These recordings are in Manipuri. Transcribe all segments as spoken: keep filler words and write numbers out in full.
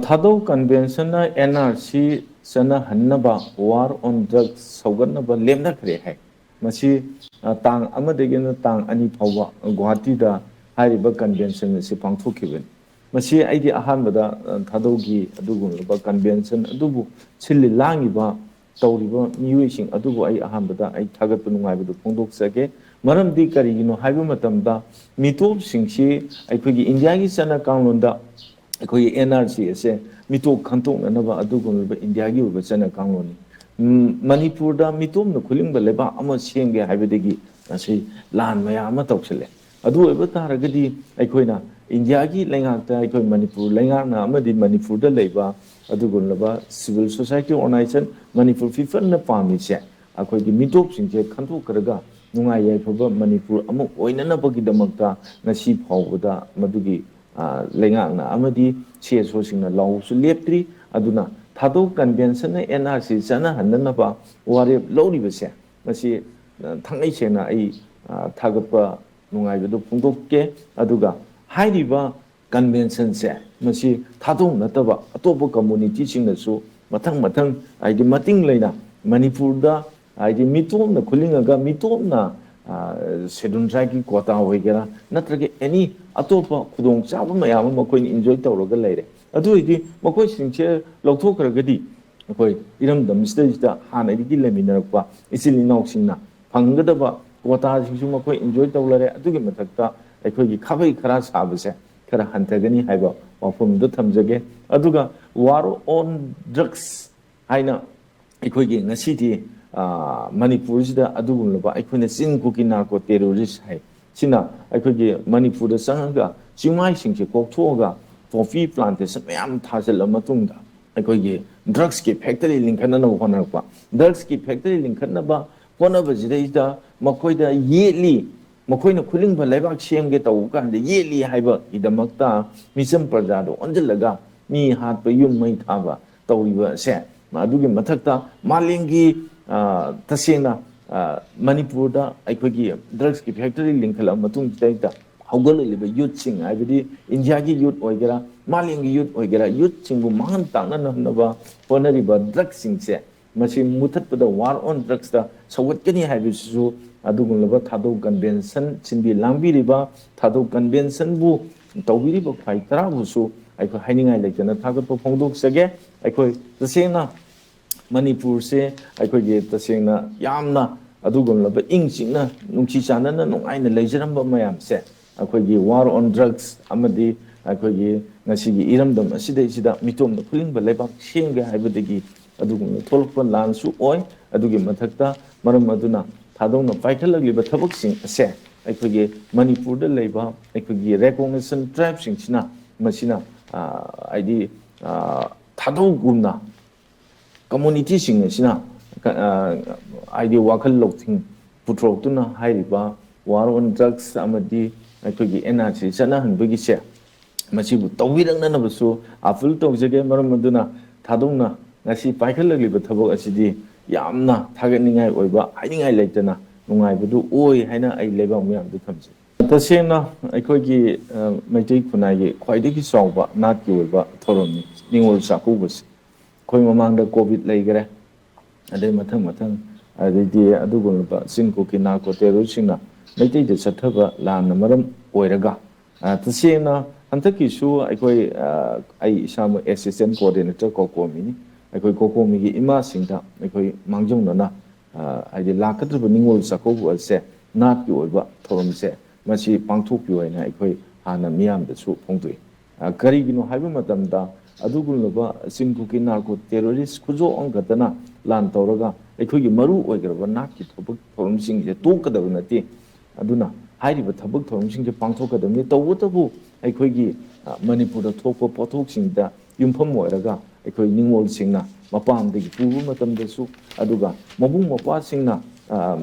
Thadou ꯀꯟꯚꯦꯟꯁꯟꯅ and R C ꯆꯠꯅꯍꯟꯅꯕ, war on drugs ꯁꯧꯒꯠꯅꯕ ꯂꯦꯞꯅꯈ꯭ꯔꯦ ꯍꯥꯏ꯫ ꯃꯁꯤ, ꯑ, ꯇꯥꯡ ꯑꯃꯗꯒꯤꯅ ꯇꯥꯡ ꯑꯅꯤ ꯐꯥꯎꯕ ꯒꯨꯋꯥꯍꯥꯇꯤꯗ ꯍꯥꯏꯔꯤꯕ ꯀꯟꯚꯦꯟꯁꯟ ꯑꯁꯤ ꯄꯥꯡꯊꯣꯛꯈꯤꯕꯅꯤ꯫ ꯃꯁꯤ ꯑꯩꯗꯤ ꯑꯍꯥꯟꯕꯗ, ꯑ, ꯊꯥꯗꯧꯒꯤ ꯑꯗꯨꯒꯨꯝꯂꯕ ꯀꯟꯚꯦꯟꯁꯟ ꯑꯗꯨꯕꯨ ꯁꯤꯜꯂꯤ ꯂꯥꯡꯉꯤꯕ ꯇꯧꯔꯤꯕ ꯃꯤꯑꯣꯏꯁꯤꯡ ꯑꯗꯨꯕꯨ ꯑꯩ ꯑꯍꯥꯟꯕꯗ ꯑꯩ ꯊꯥꯒꯠꯄ ꯅꯨꯡꯉꯥꯏꯕꯗꯨ ꯐꯣꯡꯗꯣꯛꯆꯒꯦ꯫ ꯃꯔꯝꯗꯤ ꯀꯔꯤꯒꯤꯅꯣ ꯍꯥꯏꯕ ꯃꯇꯝꯗ, ꯃꯤꯇꯣꯞꯁꯤꯡꯁꯤ ꯑꯩꯈꯣꯏꯒꯤ ꯏꯟꯗꯤꯌꯥꯒꯤ ꯆꯠꯅ ꯀꯥꯡꯂꯣꯟꯗ ꯑꯩꯈꯣꯏꯒꯤ ꯑꯦꯟ ꯑꯥꯔ ꯁꯤ ꯑꯁꯦ ꯃꯤꯇꯣꯞ ꯈꯟꯗꯣꯛꯅꯅꯕ ꯑꯗꯨꯒꯨꯝꯂꯕ ꯏꯟꯗꯤꯌꯥꯒꯤ ꯑꯣꯏꯕ ꯆꯠꯅ ꯀꯥꯡꯂꯣꯟꯅꯤ꯫ ꯎꯝ, ꯃꯅꯤꯄꯨꯔꯗ ꯃꯤꯇꯣꯞꯅ ꯈꯨꯂꯤꯡꯕ ꯂꯩꯕꯥꯛ ꯑꯃ ꯁꯦꯝꯒꯦ ꯍꯥꯏꯕꯗꯒꯤ ꯉꯁꯤ ꯂꯥꯟ ꯃꯌꯥꯝ ꯑꯃ ꯇꯧꯁꯤꯜꯂꯦ꯫ ꯑꯗꯨ ꯑꯣꯏꯕ ꯇꯥꯔꯒꯗꯤ ꯑꯩꯈꯣꯏꯅ ꯏꯟꯗꯤꯌꯥꯒꯤ ꯂꯩꯉꯥꯛꯇ, ꯑꯩꯈꯣꯏ ꯃꯅꯤꯄꯨꯔ ꯂꯩꯉꯥꯛꯅ ꯑꯃꯗꯤ ꯃꯅꯤꯄꯨꯔꯗ ꯂꯩꯕ ꯑꯗꯨꯒꯨꯝꯂꯕ ꯁꯤꯚꯤꯜ ꯁꯣꯁꯥꯏꯇꯤ ꯑꯣꯔꯒꯅꯥꯏꯖꯦꯁꯟ, ꯃꯅꯤꯄꯨꯔ ꯄꯤꯄꯜꯅ ꯄꯥꯝꯃꯤꯁꯦ ꯑꯩꯈꯣꯏꯒꯤ ꯃꯤꯇꯣꯞꯁꯤꯡꯁꯦ ꯈꯟꯗꯣꯛꯈ꯭ꯔꯒ ꯅꯨꯡꯉꯥꯏ ꯌꯥꯏꯐꯕ ꯃꯅꯤꯄꯨꯔ ꯑꯃ ꯑꯣꯏꯅꯅꯕꯒꯤꯗꯃꯛꯇ ꯉꯁꯤ ꯐꯥꯎꯕꯗ ꯃꯗꯨꯒꯤ, ꯑ, ꯂꯩꯉꯥꯛꯅ ꯑꯃꯗꯤ ꯁꯤ ꯑꯦꯁ ꯑꯣꯁꯤꯡꯅ ꯂꯥꯎꯕꯁꯨ ꯂꯦꯞꯇ꯭ꯔꯤ꯫ ꯑꯗꯨꯅ ꯊꯥꯗꯧ ꯀꯟꯚꯦꯟꯁꯟꯅ ꯑꯦꯟ ꯑꯥꯔ ꯁꯤ ꯆꯠꯅꯍꯟꯅꯅꯕ ꯋꯥꯔꯦꯞ ꯂꯧꯔꯤꯕꯁꯦ, ꯃꯁꯤ, ꯑ, ꯊꯥꯡꯉꯩ ꯁꯦꯡꯅ ꯑꯩ, ꯑ, ꯊꯥꯒꯠꯄ ꯅꯨꯡꯉꯥꯏꯕꯗꯨ ꯐꯣꯡꯗꯣꯛꯀꯦ꯫ ꯑꯗꯨꯒ ꯍꯥꯏꯔꯤꯕ ꯀꯟꯚꯦꯟꯁꯟꯁꯦ ꯃꯁꯤ ꯊꯥꯗꯧ ꯅꯠꯇꯕ ꯑꯇꯣꯞꯄ ꯀꯝꯃꯨꯅꯤꯇꯤꯁꯤꯡꯅꯁꯨ ꯃꯊꯪ ꯃꯊꯪ, ꯍꯥꯏꯗꯤ, ꯃꯇꯤꯡ ꯂꯩꯅ ꯃꯅꯤꯄꯨꯔꯗ, ꯍꯥꯏꯗꯤ, ꯃꯤꯇꯣꯞꯅ ꯈꯨꯂꯤꯡꯉꯒ ꯃꯤꯇꯣꯞꯅ, ꯑ, ꯁꯦꯗꯨꯜ ꯇ꯭ꯔꯥꯏꯕꯀꯤ ꯀꯣꯇꯥ ꯑꯣꯏꯒꯦꯔꯥ, ꯅꯠꯇ꯭ꯔꯒ ꯑꯦꯅꯤ ꯑꯇꯣꯞꯄ ꯈꯨꯗꯣꯡꯆꯥꯕ ꯃꯌꯥꯝ ꯑꯃ ꯃꯈꯣꯏꯅ ꯏꯟꯖꯣꯏ ꯇꯧꯔꯒ ꯂꯩꯔꯦ꯫ ꯑꯗꯨ ꯑꯣꯏꯔꯗꯤ ꯃꯈꯣꯏꯁꯤꯡꯁꯦ ꯂꯧꯊꯣꯛꯈ꯭ꯔꯒꯗꯤ ꯑꯩꯈꯣꯏ ꯏꯔꯝꯗꯝꯁꯤꯗꯩꯁꯤꯗ ꯍꯥꯟꯅꯗꯒꯤ ꯂꯩꯃꯤꯟꯅꯔꯛꯄ ꯏꯆꯤꯜ ꯏꯅꯥꯎꯁꯤꯡꯅ ꯐꯪꯒꯗꯕ ꯀꯣꯇꯥꯁꯤꯡꯁꯨ ꯃꯈꯣꯏ ꯏꯟꯖꯣꯏ ꯇꯧ ꯂꯩꯔꯦ꯫ ꯑꯗꯨꯒꯤ ꯃꯊꯛꯇ ꯑꯩꯈꯣꯏꯒꯤ ꯈꯥꯕꯩ ꯈꯔꯥ ꯁꯥꯕꯁꯦ ꯈꯔ ꯍꯟꯊꯒꯅꯤ ꯍꯥꯏꯕ ꯋꯥꯐꯝꯗꯨ ꯊꯝꯖꯒꯦ꯫ ꯑꯗꯨꯒ ꯋꯥꯔ ꯑꯣꯟ ꯗ꯭ꯔꯒꯁ ꯍꯥꯏꯅ ꯑꯩꯈꯣꯏꯒꯤ ꯉꯁꯤꯗꯤ, ꯑ, ꯃꯅꯤꯄꯨꯔꯁꯤꯗ ꯑꯗꯨꯒꯨꯝꯂꯕ ꯑꯩꯈꯣꯏꯅ ꯆꯤꯡ ꯀꯨꯀꯤ ꯅꯥꯔꯀꯣ ꯇꯦꯔꯣꯔꯤꯁ ꯍꯥꯏ, ꯁꯤꯅ ꯑꯩꯈꯣꯏꯒꯤ ꯃꯅꯤꯄꯨꯔꯗ ꯆꯪꯉꯒ ꯆꯤꯡꯃꯥꯏꯁꯤꯡꯁꯦ ꯀꯣꯛꯊꯣꯛꯑꯒ ꯄꯣꯄꯤ ꯄ꯭ꯂꯥꯟꯇꯦꯁꯟ ꯃꯌꯥꯝ ꯊꯥꯖꯤꯜꯂ ꯃꯇꯨꯡꯗ ꯑꯩꯈꯣꯏꯒꯤ ꯗ꯭ꯔꯒꯁꯀꯤ ꯐꯦꯛꯇꯔꯤ ꯂꯤꯡꯈꯠꯅꯅꯕ ꯍꯣꯠꯅꯔꯛꯄ꯫ ꯗ꯭ꯔꯒꯁꯀꯤ ꯐꯦꯛꯇꯔꯤ ꯂꯤꯡꯈꯠꯅꯕ ꯍꯣꯠꯅꯕꯁꯤꯗꯩꯗ ꯃꯈꯣꯏꯗ ꯌꯦꯠꯂꯤ, ꯃꯈꯣꯏꯅ ꯈꯨꯂꯤꯡꯕ ꯂꯩꯕꯥꯛ ꯁꯦꯝꯒꯦ ꯇꯧꯕ ꯀꯥꯟꯗ ꯌꯦꯠꯂꯤ ꯍꯥꯏꯕꯒꯤꯗꯃꯛꯇ ꯃꯤꯆꯝ ꯄ꯭ꯔꯖꯥꯗ ꯑꯣꯟꯁꯤꯜꯂꯒ ꯃꯤ ꯍꯥꯠꯄ, ꯌꯨꯝ ꯃꯩ ꯊꯥꯕ ꯇꯧꯔꯤꯕ ꯑꯁꯦ, ꯑꯗꯨꯒꯤ ꯃꯊꯛꯇ ꯃꯥꯂꯦꯝꯒꯤ, ꯑ, ꯇꯁꯦꯡꯅ, ꯑ, ꯃꯅꯤꯄꯨꯔꯗ ꯑꯩꯈꯣꯏꯒꯤ ꯗ꯭ꯔꯒꯁꯀꯤ ꯐꯦꯛꯇꯔꯤ ꯂꯤꯡꯈꯠꯂꯕ ꯃꯇꯨꯡꯁꯤꯗꯩꯗ ꯍꯧꯒꯠꯂꯛꯂꯤꯕ ꯌꯨꯠꯁꯤꯡ, ꯍꯥꯏꯕꯗꯤ ꯏꯟꯗꯤꯌꯥꯒꯤ ꯌꯨꯠ ꯑꯣꯏꯒꯦꯔꯥ, ꯃꯥꯂꯦꯝꯒꯤ ꯌꯨꯠ ꯑꯣꯏꯒꯦꯔꯥ, ꯌꯨꯠꯁꯤꯡꯕꯨ ꯃꯥꯡꯍꯟ ꯇꯥꯛꯅꯅꯕ ꯍꯣꯠꯅꯔꯤꯕ ꯗ꯭ꯔꯒꯁꯤꯡꯁꯦ, ꯃꯁꯤ ꯃꯨꯊꯠꯄꯗ, ꯋꯥꯔ ꯑꯣꯟ ꯗ꯭ꯔꯒꯁꯇ ꯁꯧꯒꯠꯀꯅꯤ ꯍꯥꯏꯕꯁꯤꯁꯨ ꯑꯗꯨꯒꯨꯝꯂꯕ ꯊꯥꯗꯧ ꯀꯟꯚꯦꯟꯁꯟ ꯁꯤꯟꯕꯤ ꯂꯥꯡꯕꯤꯔꯤꯕ, ꯊꯥꯗꯧ ꯀꯟꯚꯦꯟꯁꯟꯕꯨ ꯇꯧꯕꯤꯔꯤꯕ ꯈ꯭ꯋꯥꯏ ꯇꯔꯥꯕꯨꯁꯨ ꯑꯩꯈꯣꯏ ꯍꯥꯏꯅꯤꯡꯉꯥꯏ ꯂꯩꯇꯅ ꯊꯥꯒꯠꯄ ꯐꯣꯡꯗꯣꯛꯆꯒꯦ꯫ ꯑꯩꯈꯣꯏ ꯇꯁꯦꯡꯅ ꯃꯅꯤꯄꯨꯔꯁꯦ ꯑꯩꯈꯣꯏꯒꯤ ꯇꯁꯦꯡꯅ ꯌꯥꯝꯅ ꯑꯗꯨꯒꯨꯝꯂꯕ ꯏꯪ ꯆꯤꯛꯅ, ꯅꯨꯡꯁꯤ ꯆꯥꯟꯅꯅ, ꯅꯨꯡꯉꯥꯏꯅ ꯂꯩꯖꯔꯝꯕ ꯃꯌꯥꯝꯁꯦ, ꯑꯩꯈꯣꯏꯒꯤ ꯋꯥꯔ ꯑꯣꯟ ꯗ꯭ꯔꯒꯁ ꯑꯃꯗꯤ ꯑꯩꯈꯣꯏꯒꯤ ꯉꯁꯤꯒꯤ ꯏꯔꯝꯗꯝ ꯑꯁꯤꯗꯩꯁꯤꯗ ꯃꯤꯇꯣꯝꯅ ꯈꯨꯂꯤꯡꯕ ꯂꯩꯕꯥꯛ ꯁꯦꯝꯒꯦ ꯍꯥꯏꯕꯗꯒꯤ ꯑꯗꯨꯒꯨꯝꯅ ꯊꯣꯛꯂꯛꯄ ꯂꯥꯟꯁꯨ ꯑꯣꯏ꯫ ꯑꯗꯨꯒꯤ ꯃꯊꯛꯇ, ꯃꯔꯝ ꯑꯗꯨꯅ ꯊꯥꯗꯧꯅ ꯄꯥꯏꯈꯠꯂꯛꯂꯤꯕ ꯊꯕꯛꯁꯤꯡ ꯑꯁꯦ ꯑꯩꯈꯣꯏꯒꯤ ꯃꯅꯤꯄꯨꯔꯗ ꯂꯩꯕ ꯑꯩꯈꯣꯏꯒꯤ ꯔꯤꯀꯣꯛꯅꯤꯁꯟ ꯇ꯭ꯔꯥꯏꯕꯁꯤꯡꯁꯤꯅ, ꯃꯁꯤꯅ, ꯑ, ꯍꯥꯏꯗꯤ, ꯑ, ꯊꯥꯗꯧꯒꯨꯝꯅ ꯀꯝꯃꯨꯅꯤꯇꯤꯁꯤꯡ ꯑꯁꯤꯅ, ꯑ, ꯍꯥꯏꯗꯤ ꯋꯥꯈꯜ ꯂꯧꯁꯤꯡ ꯄꯨꯊꯣꯔꯛꯇꯨꯅ ꯍꯥꯏꯔꯤꯕ ꯋꯥꯔ ꯑꯣꯟ ꯗ꯭ꯔꯒꯁ ꯑꯃꯗꯤ ꯑꯩꯈꯣꯏꯒꯤ ꯑꯦꯟ ꯑꯥꯔ ꯁꯤ ꯆꯠꯅꯍꯟꯕꯒꯤꯁꯦ, ꯃꯁꯤꯕꯨ ꯇꯧꯕꯤꯔꯛꯅꯅꯕꯁꯨ ꯑꯥꯄꯤꯜ ꯇꯧꯖꯒꯦ꯫ ꯃꯔꯝ ꯑꯗꯨꯅ ꯊꯥꯗꯧꯅ ꯉꯁꯤ ꯄꯥꯏꯈꯠꯂꯛꯂꯤꯕ ꯊꯕꯛ ꯑꯁꯤꯗꯤ ꯌꯥꯝꯅ ꯊꯥꯒꯠꯅꯤꯡꯉꯥꯏ ꯑꯣꯏꯕ, ꯍꯥꯏꯅꯤꯡꯉꯥꯏ ꯂꯩꯇꯅ ꯅꯨꯡꯉꯥꯏꯕꯗꯨ ꯑꯣꯏ ꯍꯥꯏꯅ ꯑꯩ ꯂꯩꯕꯥꯛ ꯃꯌꯥꯝꯗ ꯊꯝꯖꯒꯦ꯫ ꯇꯁꯦꯡꯅ ꯑꯩꯈꯣꯏꯒꯤ, ꯑ, ꯃꯩꯇꯩ ꯈꯨꯟꯅꯥꯏꯒꯤ ꯈ꯭ꯋꯥꯏꯗꯒꯤ ꯆꯥꯎꯕ ꯅꯥꯠꯀꯤ ꯑꯣꯏꯕ ꯊꯧꯔꯝꯅꯤ ꯅꯤꯉꯣꯜ ꯆꯥꯛꯀꯧꯕꯁꯤ꯫ ꯑꯩꯈꯣꯏ ꯃꯃꯥꯡꯗ ꯀꯣꯚꯤꯗ ꯂꯩꯈꯔꯦ, ꯑꯗꯩ ꯃꯊꯪ ꯃꯊꯪ, ꯑꯗꯩꯗꯤ ꯑꯗꯨꯒꯨꯝꯂꯕ ꯆꯤꯡ ꯀꯣꯀꯤ ꯅꯥꯔꯀꯣ ꯇꯦꯔꯣꯔꯤꯁꯁꯤꯡꯅ ꯃꯩꯇꯩꯗ ꯆꯠꯊꯕ ꯂꯥꯟꯅ ꯃꯔꯝ ꯑꯣꯏꯔꯒ, ꯑ, ꯇꯁꯦꯡꯅ ꯍꯟꯗꯛꯀꯤꯁꯨ ꯑꯩꯈꯣꯏ, ꯑ, ꯑꯩ ꯏꯁꯥꯃꯛ ꯑꯦꯁꯤꯁꯇꯦꯟ ꯀꯣꯑꯣꯔꯗꯤꯅꯦꯇꯔ ꯀꯣꯀꯣꯃꯤꯅꯤ꯫ ꯑꯩꯈꯣꯏ ꯀꯣꯀꯣꯃꯤꯒꯤ ꯏꯃꯥꯁꯤꯡꯗ ꯑꯩꯈꯣꯏ ꯃꯥꯡꯖꯧꯅꯅ, ꯑ, ꯍꯥꯏꯗꯤ ꯂꯥꯛꯀꯗꯧꯔꯤꯕ ꯅꯤꯉꯣꯜ ꯆꯥꯛꯀꯧꯕ ꯑꯁꯦ ꯅꯥꯠꯀꯤ ꯑꯣꯏꯕ ꯊꯧꯔꯝꯁꯦ ꯃꯁꯤ ꯄꯥꯡꯊꯣꯛꯄꯤꯌꯨ ꯍꯥꯏꯅ ꯑꯩꯈꯣꯏ ꯍꯥꯟꯅ ꯃꯤꯌꯥꯝꯗꯁꯨ ꯐꯣꯡꯗꯣꯛꯏ꯫ ꯑ, ꯀꯔꯤꯒꯤꯅꯣ ꯍꯥꯏꯕ ꯃꯇꯝꯗ, ꯑꯗꯨꯒꯨꯝꯂꯕ ꯆꯤꯡ ꯀꯣꯀꯤ ꯅꯥꯔꯀꯣ ꯇꯦꯔꯣꯔꯤꯁ ꯈꯨꯖꯣꯛ ꯑꯃꯈꯛꯇꯅ ꯂꯥꯟ ꯇꯧꯔꯒ ꯑꯩꯈꯣꯏꯒꯤ ꯃꯔꯨ ꯑꯣꯏꯒ꯭ꯔꯕ ꯅꯥꯠꯀꯤ ꯊꯕꯛ ꯊꯧꯔꯝꯁꯤꯡꯁꯦ ꯇꯣꯛꯀꯗꯕ ꯅꯠꯇꯦ꯫ ꯑꯗꯨꯅ ꯍꯥꯏꯔꯤꯕ ꯊꯕꯛ ꯊꯧꯔꯝꯁꯤꯡꯁꯦ ꯄꯥꯡꯊꯣꯛꯀꯗꯕꯅꯤ꯫ ꯇꯧꯕꯇꯕꯨ ꯑꯩꯈꯣꯏꯒꯤ, ꯑ, ꯃꯅꯤꯄꯨꯔꯗ ꯊꯣꯛꯄ ꯄꯣꯠꯊꯣꯛꯁꯤꯡꯗ ꯌꯨꯝꯐꯝ ꯑꯣꯏꯔꯒ ꯑꯩꯈꯣꯏ ꯅꯤꯉꯣꯜꯁꯤꯡꯅ ꯃꯄꯥꯝꯗꯒꯤ ꯄꯨꯕ ꯃꯇꯝꯗꯁꯨ, ꯑꯗꯨꯒ ꯃꯕꯨꯡ ꯃꯧꯄ꯭ꯋꯥꯁꯤꯡꯅ, ꯑ,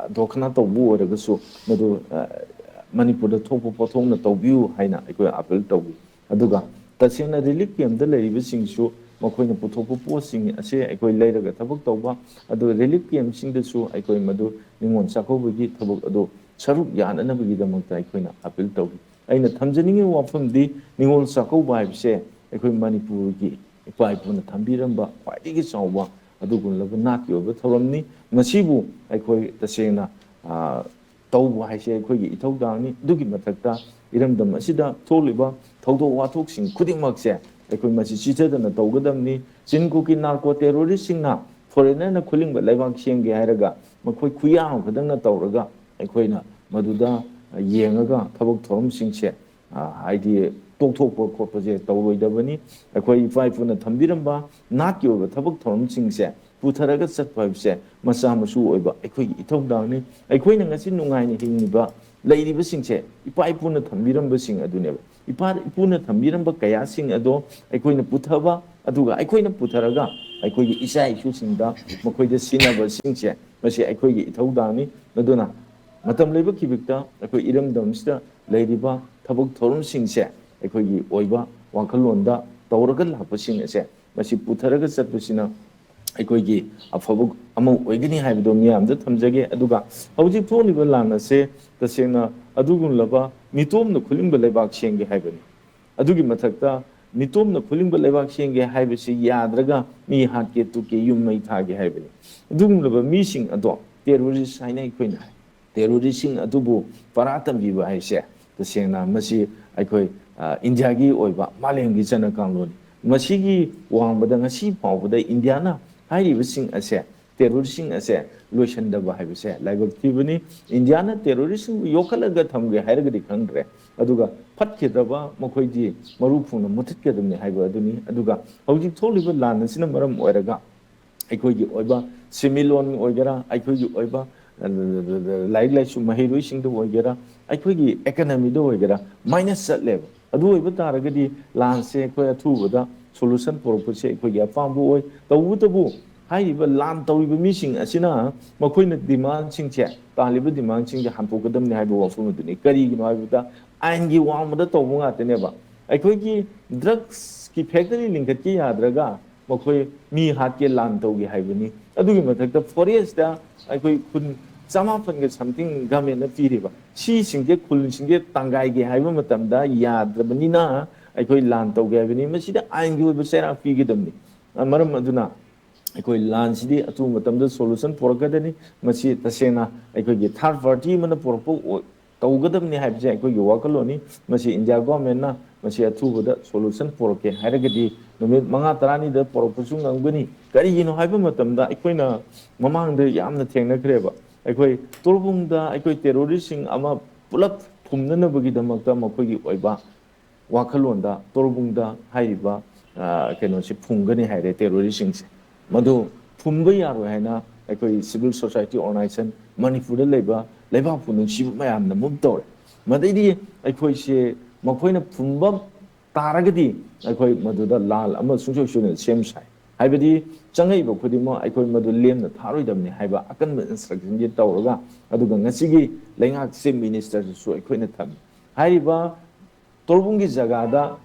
ꯗꯣꯈꯅꯥ ꯇꯧꯕ ꯑꯣꯏꯔꯒꯁꯨ ꯃꯗꯨ, ꯑ, ꯃꯅꯤꯄꯨꯔꯗ ꯊꯣꯛꯄ ꯄꯣꯠꯊꯣꯛꯅ ꯇꯧꯕꯤꯌꯨ ꯍꯥꯏꯅ ꯑꯩꯈꯣꯏ ꯑꯥꯄꯤꯜ ꯇꯧꯏ꯫ ꯑꯗꯨꯒ ꯇꯁꯦꯡꯅ ꯔꯤꯂꯤꯐ ꯀꯦꯝꯞꯇ ꯂꯩꯔꯤꯕꯁꯤꯡꯁꯨ ꯃꯈꯣꯏꯅ ꯄꯨꯊꯣꯛꯄ ꯄꯣꯠꯁꯤꯡ ꯑꯁꯦ ꯑꯩꯈꯣꯏ ꯂꯩꯔꯒ ꯊꯕꯛ ꯇꯧꯕ, ꯑꯗꯨꯒ ꯔꯤꯂꯤꯐ ꯀꯦꯝꯞꯁꯤꯡꯗꯁꯨ ꯑꯩꯈꯣꯏ ꯃꯗꯨ ꯅꯤꯉꯣꯜ ꯆꯥꯛꯀꯧꯕꯒꯤ ꯊꯕꯛ ꯑꯗꯨ ꯁꯔꯨꯛ ꯌꯥꯅꯅꯕꯒꯤꯗꯃꯛꯇ ꯑꯩꯈꯣꯏꯅ ꯑꯥꯄꯤꯜ ꯇꯧꯔꯤ꯫ ꯑꯩꯅ ꯊꯝꯖꯅꯤꯡꯉꯤꯕ ꯋꯥꯐꯝꯗꯤ, ꯅꯤꯉꯣꯜ ꯆꯥꯛꯀꯧꯕ ꯍꯥꯏꯕꯁꯦ ꯑꯩꯈꯣꯏ ꯃꯅꯤꯄꯨꯔꯒꯤ ꯏꯄꯥ ꯏꯄꯨꯅ ꯊꯝꯕꯤꯔꯝꯕ ꯈ꯭ꯋꯥꯏꯗꯒꯤ ꯆꯥꯎꯕ ꯑꯗꯨꯒꯨꯝꯂꯕ ꯅꯥꯠꯀꯤ ꯑꯣꯏꯕ ꯊꯧꯔꯝꯅꯤ꯫ ꯃꯁꯤꯕꯨ ꯑꯩꯈꯣꯏ ꯇꯁꯦꯡꯅ, ꯑ, ꯇꯧꯕ ꯍꯥꯏꯁꯦ ꯑꯩꯈꯣꯏꯒꯤ ꯏꯊꯧꯗꯥꯡꯅꯤ꯫ ꯑꯗꯨꯒꯤ ꯃꯊꯛꯇ ꯏꯔꯝꯗꯝ ꯑꯁꯤꯗ ꯊꯣꯛꯂꯤꯕ ꯊꯧꯗꯣꯛ ꯋꯥꯊꯣꯛꯁꯤꯡ ꯈꯨꯗꯤꯡꯃꯛꯁꯦ ꯑꯩꯈꯣꯏ ꯃꯁꯤ ꯆꯤꯊꯗꯅ ꯇꯧꯒꯗꯕꯅꯤ꯫ ꯆꯤꯟ ꯀꯨꯀꯤ ꯅꯥꯔꯀꯣ ꯇꯦꯔꯣꯔꯤꯁꯁꯤꯡꯅ ꯐꯣꯔꯦꯅꯔꯅ ꯈꯨꯂꯤꯡꯕ ꯂꯩꯕꯥꯛ ꯁꯦꯝꯒꯦ ꯍꯥꯏꯔꯒ ꯃꯈꯣꯏ ꯈꯨꯌꯥꯝ ꯈꯛꯇꯪꯅ ꯇꯧꯔꯒ ꯑꯩꯈꯣꯏꯅ ꯃꯗꯨꯗ ꯌꯦꯡꯉꯒ ꯊꯕꯛ ꯊꯧꯔꯝꯁꯤꯡꯁꯦ, ꯑ, ꯍꯥꯏꯗꯤ ꯇꯣꯛꯊꯣꯛꯄ ꯈꯣꯠꯄꯁꯦ ꯇꯧꯔꯣꯏꯗꯕꯅꯤ꯫ ꯑꯩꯈꯣꯏ ꯏꯄꯥ ꯏꯄꯨꯅ ꯊꯝꯕꯤꯔꯝꯕ ꯅꯥꯠꯀꯤ ꯑꯣꯏꯕ ꯊꯕꯛ ꯊꯧꯔꯝꯁꯤꯡꯁꯦ ꯄꯨꯊꯔꯒ ꯆꯠꯄ ꯍꯥꯏꯕꯁꯦ ꯃꯆꯥ ꯃꯁꯨ ꯑꯣꯏꯕ ꯑꯩꯈꯣꯏꯒꯤ ꯏꯊꯧꯗꯥꯡꯅꯤ꯫ ꯑꯩꯈꯣꯏꯅ ꯉꯁꯤ ꯅꯨꯡꯉꯥꯏꯅ ꯍꯤꯡꯂꯤꯕ, ꯂꯩꯔꯤꯕꯁꯤꯡꯁꯦ ꯏꯄꯥ ꯏꯄꯨꯅ ꯊꯝꯕꯤꯔꯝꯕꯁꯤꯡ ꯑꯗꯨꯅꯦꯕ꯫ ꯏꯄꯥ ꯏꯄꯨꯅ ꯊꯝꯕꯤꯔꯝꯕ ꯀꯌꯥꯁꯤꯡ ꯑꯗꯣ ꯑꯩꯈꯣꯏꯅ ꯄꯨꯊꯕ, ꯑꯗꯨꯒ ꯑꯩꯈꯣꯏꯅ ꯄꯨꯊꯔꯒ ꯑꯩꯈꯣꯏꯒꯤ ꯏꯆꯥ ꯏꯁꯨꯁꯤꯡꯗ ꯃꯈꯣꯏꯗ ꯁꯤꯟꯅꯕꯁꯤꯡꯁꯦ, ꯃꯁꯤ ꯑꯩꯈꯣꯏꯒꯤ ꯏꯊꯧꯗꯥꯡꯅꯤ꯫ ꯑꯗꯨꯅ ꯃꯇꯝ ꯂꯩꯕ ꯈꯤꯕꯤꯛꯇ ꯑꯩꯈꯣꯏ ꯏꯔꯝꯗꯝꯁꯤꯗ ꯂꯩꯔꯤꯕ ꯊꯕꯛ ꯊꯧꯔꯝꯁꯤꯡꯁꯦ ꯑꯩꯈꯣꯏꯒꯤ ꯑꯣꯏꯕ ꯋꯥꯈꯜꯂꯣꯟꯗ ꯇꯧꯔꯒ ꯂꯥꯛꯄꯁꯤꯡ ꯑꯁꯦ ꯃꯁꯤ ꯄꯨꯊꯔꯒ ꯆꯠꯄꯁꯤꯅ ꯑꯩꯈꯣꯏꯒꯤ ꯑꯐꯕ ꯑꯃ ꯑꯣꯏꯒꯅꯤ ꯍꯥꯏꯕꯗꯣ ꯃꯤꯌꯥꯝꯗ ꯊꯝꯖꯒꯦ꯫ ꯑꯗꯨꯒ ꯍꯧꯖꯤꯛ ꯊꯣꯛꯂꯤꯕ ꯂꯥꯟ ꯑꯁꯦ ꯇꯁꯦꯡꯅ ꯑꯗꯨꯒꯨꯝꯂꯕ ꯃꯤꯇꯣꯝꯅ ꯈꯨꯂꯤꯡꯕ ꯂꯩꯕꯥꯛ ꯁꯦꯝꯒꯦ ꯍꯥꯏꯕꯅꯤ꯫ ꯑꯗꯨꯒꯤ ꯃꯊꯛꯇ ꯃꯤꯇꯣꯝꯅ ꯈꯨꯂꯤꯡꯕ ꯂꯩꯕꯥꯛ ꯁꯦꯝꯒꯦ ꯍꯥꯏꯕꯁꯤ ꯌꯥꯗ꯭ꯔꯒ ꯃꯤ ꯍꯥꯠꯀꯦ ꯇꯨꯞꯀꯦ ꯌꯨꯝ ꯃꯩ ꯊꯥꯒꯦ ꯍꯥꯏꯕꯅꯤ꯫ ꯑꯗꯨꯒꯨꯝꯂꯕ ꯃꯤꯁꯤꯡ ꯑꯗꯣ ꯇꯦꯔꯣꯔꯤꯁ ꯍꯥꯏꯅ ꯑꯩꯈꯣꯏꯅ ꯍꯥꯏ꯫ ꯇꯦꯔꯣꯔꯤꯁꯁꯤꯡ ꯑꯗꯨꯕꯨ ꯄꯔꯥ ꯇꯝꯕꯤꯕ ꯍꯥꯏꯁꯦ ꯇꯁꯦꯡꯅ ꯃꯁꯤ ꯑꯩꯈꯣꯏ, ꯑ, ꯏꯟꯗꯤꯌꯥꯒꯤ ꯑꯣꯏꯕ ꯃꯥꯂꯦꯝꯒꯤ ꯆꯠꯅ ꯀꯥꯡꯂꯣꯟꯅꯤ꯫ ꯃꯁꯤꯒꯤ ꯋꯥꯡꯃꯗ ꯉꯁꯤ ꯐꯥꯎꯕꯗ ꯏꯟꯗꯤꯌꯥꯅ ꯍꯥꯏꯔꯤꯕꯁꯤꯡ ꯑꯁꯦ, ꯇꯦꯔꯣꯔꯤꯁꯁꯤꯡ ꯑꯁꯦ ꯂꯣꯏꯁꯤꯟꯗꯕ ꯍꯥꯏꯕꯁꯦ ꯂꯥꯏꯕꯛ ꯊꯤꯕꯅꯤ꯫ ꯏꯟꯗꯤꯌꯥꯅ ꯇꯦꯔꯣꯔꯤꯁꯁꯤꯡꯕꯨ ꯌꯣꯛꯈꯠꯂꯒ ꯊꯝꯒꯦ ꯍꯥꯏꯔꯒꯗꯤ ꯈꯪꯗ꯭ꯔꯦ, ꯑꯗꯨꯒ ꯐꯠꯈꯤꯗ꯭ꯔꯕ ꯃꯈꯣꯏꯗꯤ ꯃꯔꯨ ꯐꯨꯡꯅ ꯃꯨꯊꯠꯀꯗꯕꯅꯤ ꯍꯥꯏꯕ ꯑꯗꯨꯅꯤ꯫ ꯑꯗꯨꯒ ꯍꯧꯖꯤꯛ ꯊꯣꯛꯂꯤꯕ ꯂꯥꯟ ꯑꯁꯤꯅ ꯃꯔꯝ ꯑꯣꯏꯔꯒ ꯑꯩꯈꯣꯏꯒꯤ ꯑꯣꯏꯕ ꯁꯦꯟꯃꯤꯠꯂꯣꯟ ꯑꯣꯏꯒꯦꯔꯥ, ꯑꯩꯈꯣꯏꯒꯤ ꯑꯣꯏꯕ, ꯑ, ꯂꯥꯏꯔꯤꯛ ꯂꯥꯏꯁꯨ ꯃꯍꯩꯔꯣꯏꯁꯤꯡꯗ ꯑꯣꯏꯒꯦꯔꯥ, ꯑꯩꯈꯣꯏꯒꯤ ꯏꯀꯅꯃꯤꯗ ꯑꯣꯏꯒꯦꯔꯥ, ꯃꯥꯏꯅꯁ ꯆꯠꯂꯦꯕ꯫ ꯑꯗꯨ ꯑꯣꯏꯕ ꯇꯥꯔꯒꯗꯤ ꯂꯥꯟꯁꯦ ꯑꯩꯈꯣꯏ ꯑꯊꯨꯕꯗ ꯁꯣꯂꯨꯁꯟ ꯄꯨꯔꯛꯄꯁꯦ ꯑꯩꯈꯣꯏꯒꯤ ꯑꯄꯥꯝꯕ ꯑꯣꯏ꯫ ꯇꯧꯕꯇꯕꯨ ꯍꯥꯏꯔꯤꯕ ꯂꯥꯟ ꯇꯧꯔꯤꯕ ꯃꯤꯁꯤꯡ ꯑꯁꯤꯅ ꯃꯈꯣꯏꯅ ꯗꯤꯃꯥꯟꯁꯤꯡꯁꯦ, ꯇꯥꯜꯂꯤꯕ ꯗꯤꯃꯥꯟꯁꯤꯡꯁꯦ ꯍꯟꯗꯣꯛꯀꯗꯕꯅꯤ ꯍꯥꯏꯕ ꯋꯥꯐꯝ ꯑꯗꯨꯅꯤ꯫ ꯀꯔꯤꯒꯤꯅꯣ ꯍꯥꯏꯕꯗ ꯑꯥꯏꯟꯒꯤ ꯋꯥꯡꯃꯗ ꯇꯧꯕ ꯉꯥꯛꯇꯅꯦꯕ꯫ ꯑꯩꯈꯣꯏꯒꯤ ꯗ꯭ꯔꯒꯁꯀꯤ ꯐꯦꯛꯇꯔꯤ ꯂꯤꯡꯈꯠꯀꯦ ꯌꯥꯗ꯭ꯔꯒ ꯃꯈꯣꯏ ꯃꯤ ꯍꯥꯠꯀꯦ, ꯂꯥꯟ ꯇꯧꯒꯦ ꯍꯥꯏꯕꯅꯤ꯫ ꯑꯗꯨꯒꯤ ꯃꯊꯛꯇ ꯐꯣꯔꯦꯁꯇ ꯑꯩꯈꯣꯏ ꯈꯨꯟ ꯆꯃꯥꯄꯟꯒ something government ꯅ ꯄꯤꯔꯤꯕ꯫ ꯁꯤꯁꯤꯡꯁꯦ ꯈꯨꯜꯁꯤꯡꯁꯦ ꯇꯥꯡꯒꯥꯏꯒꯦ ꯍꯥꯏꯕ ꯃꯇꯝꯗ ꯌꯥꯗ꯭ꯔꯕꯅꯤꯅ ꯑꯩꯈꯣꯏ ꯂꯥꯟ ꯇꯧꯒꯦ ꯍꯥꯏꯕꯅꯤ꯫ ꯃꯁꯤꯗ ꯑꯥꯏꯟꯒꯤ ꯑꯣꯏꯕ ꯆꯩꯔꯥꯛ ꯄꯤꯒꯗꯕꯅꯤ꯫ ꯑ, ꯃꯔꯝ ꯑꯗꯨꯅ ꯑꯩꯈꯣꯏ ꯂꯥꯟꯁꯤꯗꯤ ꯑꯊꯨꯕ ꯃꯇꯝꯗ solution ꯄꯨꯔꯛꯀꯗꯅꯤ꯫ ꯃꯁꯤ ꯇꯁꯦꯡꯅ ꯑꯩꯈꯣꯏꯒꯤ third party ꯑꯃꯅ ꯄꯨꯔꯛꯄ ꯑꯣꯏ-, ꯇꯧꯒꯗꯕꯅꯤ ꯍꯥꯏꯕꯁꯦ ꯑꯩꯈꯣꯏꯒꯤ ꯋꯥꯈꯜꯂꯣꯟꯅꯤ꯫ ꯃꯁꯤ ꯏꯟꯗꯤꯌꯥ ꯒꯣꯔꯃꯦꯟꯅ ꯃꯁꯤ ꯑꯊꯨꯕꯗ solution ꯄꯨꯔꯛꯀꯦ ꯍꯥꯏꯔꯒꯗꯤ ꯅꯨꯃꯤꯠ ꯃꯉꯥ ꯇꯔꯥꯅꯤꯗ ꯄꯨꯔꯛꯄꯁꯨ ꯉꯝꯒꯅꯤ꯫ ꯀꯔꯤꯒꯤꯅꯣ ꯍꯥꯏꯕ ꯃꯇꯝꯗ ꯑꯩꯈꯣꯏꯅ ꯃꯃꯥꯡꯗ ꯌꯥꯝꯅ ꯊꯦꯡꯅꯈ꯭ꯔꯦꯕ꯫ ꯑꯩꯈꯣꯏ ꯇꯣꯔꯕꯨꯡꯗ ꯑꯩꯈꯣꯏ terrorist ꯁꯤꯡ ꯑꯃ ꯄꯨꯂꯞ ꯐꯨꯝꯅꯅꯕꯒꯤꯗꯃꯛꯇ ꯃꯈꯣꯏꯒꯤ ꯑꯣꯏꯕ ꯋꯥꯈꯜꯂꯣꯟꯗ ꯇꯣꯔꯕꯨꯡꯗ ꯍꯥꯏꯔꯤꯕ, ꯑ, ꯀꯩꯅꯣꯁꯤ ꯐꯨꯝꯒꯅꯤ ꯍꯥꯏꯔꯦ terrorist ꯁꯤꯡꯁꯦ꯫ ꯃꯗꯨ ꯐꯨꯝꯕ ꯌꯥꯔꯣꯏ ꯍꯥꯏꯅ ꯑꯩꯈꯣꯏ civil society organization, ꯃꯅꯤꯄꯨꯔꯗ ꯂꯩꯕ ꯂꯩꯕꯥꯛꯄꯨ ꯅꯨꯡꯁꯤꯕ ꯃꯌꯥꯝꯅ move ꯇꯧꯔꯦ꯫ ꯃꯗꯩꯗꯤ ꯑꯩꯈꯣꯏꯁꯦ ꯃꯈꯣꯏꯅ ꯐꯨꯝꯕ ꯇꯥꯔꯒꯗꯤ ꯑꯩꯈꯣꯏ ꯃꯗꯨꯗ ꯂꯥꯜ ꯑꯃ ꯁꯨꯡꯁꯣꯏ ꯁꯣꯏꯗꯅ ꯁꯦꯝ ꯁꯥꯏ꯫ ꯍꯥꯏꯕꯗꯤ ꯆꯪꯉꯛꯏꯕ ꯈꯨꯗꯤꯡꯃꯛ ꯑꯩꯈꯣꯏ ꯃꯗꯨ ꯂꯦꯝꯅ ꯊꯥꯔꯣꯏꯗꯕꯅꯤ ꯍꯥꯏꯕ ꯑꯀꯟꯕ instruction ꯁꯤ ꯇꯧꯔꯒ, ꯑꯗꯨꯒ ꯉꯁꯤꯒꯤ ꯂꯩꯉꯥꯛ chief minister ꯁꯤꯁꯨ ꯑꯩꯈꯣꯏꯅ ꯊꯝꯃꯤ꯫ ꯍꯥꯏꯔꯤꯕ ꯇꯣꯔꯕꯨꯡꯒꯤ ꯖꯒꯥꯗ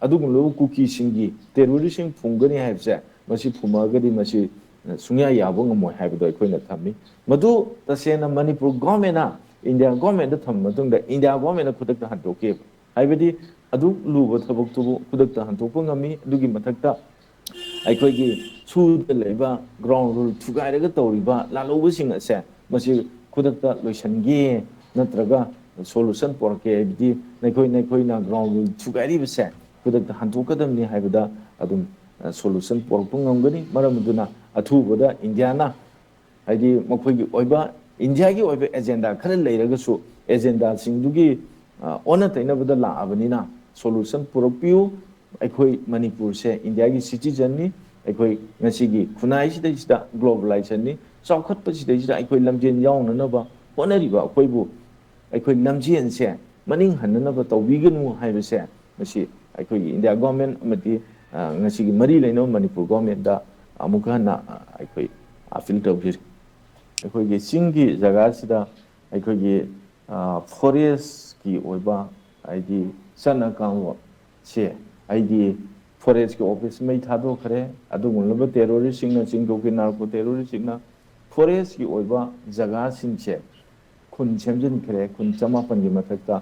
ꯑꯗꯨꯒꯨꯝꯂꯕ ꯀꯨꯀꯤꯁꯤꯡꯒꯤ terrorist ꯁꯤꯡ ꯐꯨꯝꯒꯅꯤ ꯍꯥꯏꯕꯁꯦ, ꯃꯁꯤ ꯐꯨꯝꯃꯛꯑꯒꯗꯤ ꯃꯁꯤ, ꯑ, ꯁꯨꯡꯌꯥ ꯌꯥꯕ ꯉꯝꯃꯣꯏ ꯍꯥꯏꯕꯗꯣ ꯑꯩꯈꯣꯏꯅ ꯊꯝꯃꯤ꯫ ꯃꯗꯨ ꯇꯁꯦꯡꯅ ꯃꯅꯤꯄꯨꯔ ꯒꯣꯔꯃꯦꯟꯅ ꯏꯟꯗꯤꯌꯥ ꯒꯣꯔꯃꯦꯟꯗ ꯊꯝꯕ ꯃꯇꯨꯡꯗ ꯏꯟꯗꯤꯌꯥ ꯒꯣꯔꯃꯦꯟꯅ ꯈꯨꯗꯛꯇ ꯍꯟꯗꯣꯛꯈꯤꯑꯕ꯫ ꯍꯥꯏꯕꯗꯤ ꯑꯗꯨ ꯂꯨꯕ ꯊꯕꯛꯇꯨꯕꯨ ꯈꯨꯗꯛꯇ ꯍꯟꯗꯣꯛꯄ ꯉꯝꯃꯤ꯫ ꯑꯗꯨꯒꯤ ꯃꯊꯛꯇ ꯑꯩꯈꯣꯏꯒꯤ ꯁꯨꯗ ꯂꯩꯕ ground rule ꯊꯨꯒꯥꯏꯔꯒ ꯇꯧꯔꯤꯕ ꯂꯥꯜꯍꯧꯕꯁꯤꯡ ꯑꯁꯦ ꯃꯁꯤ ꯈꯨꯗꯛꯇ ꯂꯣꯏꯁꯤꯟꯒꯦ ꯅꯠꯇ꯭ꯔꯒ solution ꯄꯨꯔꯛꯀꯦ ꯍꯥꯏꯕꯗꯤ ꯅꯈꯣꯏ, ꯅꯈꯣꯏꯅ ground rule ꯊꯨꯒꯥꯏꯔꯤꯕꯁꯦ ꯈꯨꯗꯛꯇ ꯍꯟꯗꯣꯛꯀꯗꯕꯅꯤ ꯍꯥꯏꯕꯗ ꯑꯗꯨꯝ, ꯑ, solution ꯄꯨꯔꯛꯄ ꯉꯝꯒꯅꯤ꯫ ꯃꯔꯝ ꯑꯗꯨꯅ ꯑꯊꯨꯕꯗ ꯏꯟꯗꯤꯌꯥꯅ ꯍꯥꯏꯗꯤ ꯃꯈꯣꯏꯒꯤ ꯑꯣꯏꯕ, ꯏꯟꯗꯤꯌꯥꯒꯤ ꯑꯣꯏꯕ agenda ꯈꯔ ꯂꯩꯔꯒꯁꯨ, agenda ꯁꯤꯡꯗꯨꯒꯤ, ꯑ, ꯑꯣꯟꯅ ꯇꯩꯅꯕꯗ ꯂꯥꯛꯑꯕꯅꯤꯅ solution ꯄꯨꯔꯛꯄꯤꯌꯨ꯫ ꯑꯩꯈꯣꯏ ꯃꯅꯤꯄꯨꯔꯁꯦ ꯏꯟꯗꯤꯌꯥꯒꯤ citizen ꯅꯤ꯫ ꯑꯩꯈꯣꯏ ꯉꯁꯤꯒꯤ ꯈꯨꯟꯅꯥꯏꯁꯤꯗꯩꯁꯤꯗ globalization ꯅꯤ꯫ ꯆꯥꯎꯈꯠꯄꯁꯤꯗꯩꯁꯤꯗ ꯑꯩꯈꯣꯏ ꯂꯝꯖꯦꯜ ꯌꯥꯎꯅꯅꯕ ꯍꯣꯠꯅꯔꯤꯕ ꯑꯩꯈꯣꯏꯕꯨ ꯑꯩꯈꯣꯏ ꯂꯝꯖꯦꯜꯁꯦ ꯃꯅꯤꯡ ꯍꯟꯅꯅꯕ ꯇꯧꯕꯤꯒꯅꯨ ꯍꯥꯏꯕꯁꯦ ꯃꯁꯤ ꯑꯩꯈꯣꯏꯒꯤ ꯏꯟꯗꯤꯌꯥ ꯒꯣꯔꯃꯦꯟ ꯑꯃꯗꯤ, ꯑ, ꯉꯁꯤꯒꯤ ꯃꯔꯤ ꯂꯩꯅꯕ ꯃꯅꯤꯄꯨꯔ ꯒꯣꯔꯃꯦꯟꯗ ꯑꯃꯨꯛꯀ ꯍꯟꯅ, ꯑ, ꯑꯩꯈꯣꯏ appeal ꯇꯧꯖꯔꯤ꯫ ꯑꯩꯈꯣꯏꯒꯤ ꯆꯤꯡꯒꯤ ꯖꯒꯥꯁꯤꯗ ꯑꯩꯈꯣꯏꯒꯤ, ꯑ, forest ꯀꯤ ꯑꯣꯏꯕ ꯍꯥꯏꯗꯤ ꯆꯠꯅ ꯀꯥꯡꯂꯣꯟꯁꯦ ꯑꯩꯗꯤ forest ꯀꯤ office ꯃꯩ ꯊꯥꯗꯣꯛꯈ꯭ꯔꯦ꯫ ꯑꯗꯨꯒꯨꯝꯂꯕ terrorist ꯁꯤꯡꯅ, ꯆꯤꯡꯗꯣꯛꯀꯤ narco terrorist ꯁꯤꯡꯅ ꯐꯣꯔꯦꯁꯀꯤ ꯑꯣꯏꯕ ꯖꯒꯥꯁꯤꯡꯁꯦ ꯈꯨꯟ ꯁꯦꯝꯖꯤꯟꯈ꯭ꯔꯦ꯫ ꯈꯨꯟ ꯆꯃꯥꯄꯟꯒꯤ ꯃꯊꯛꯇ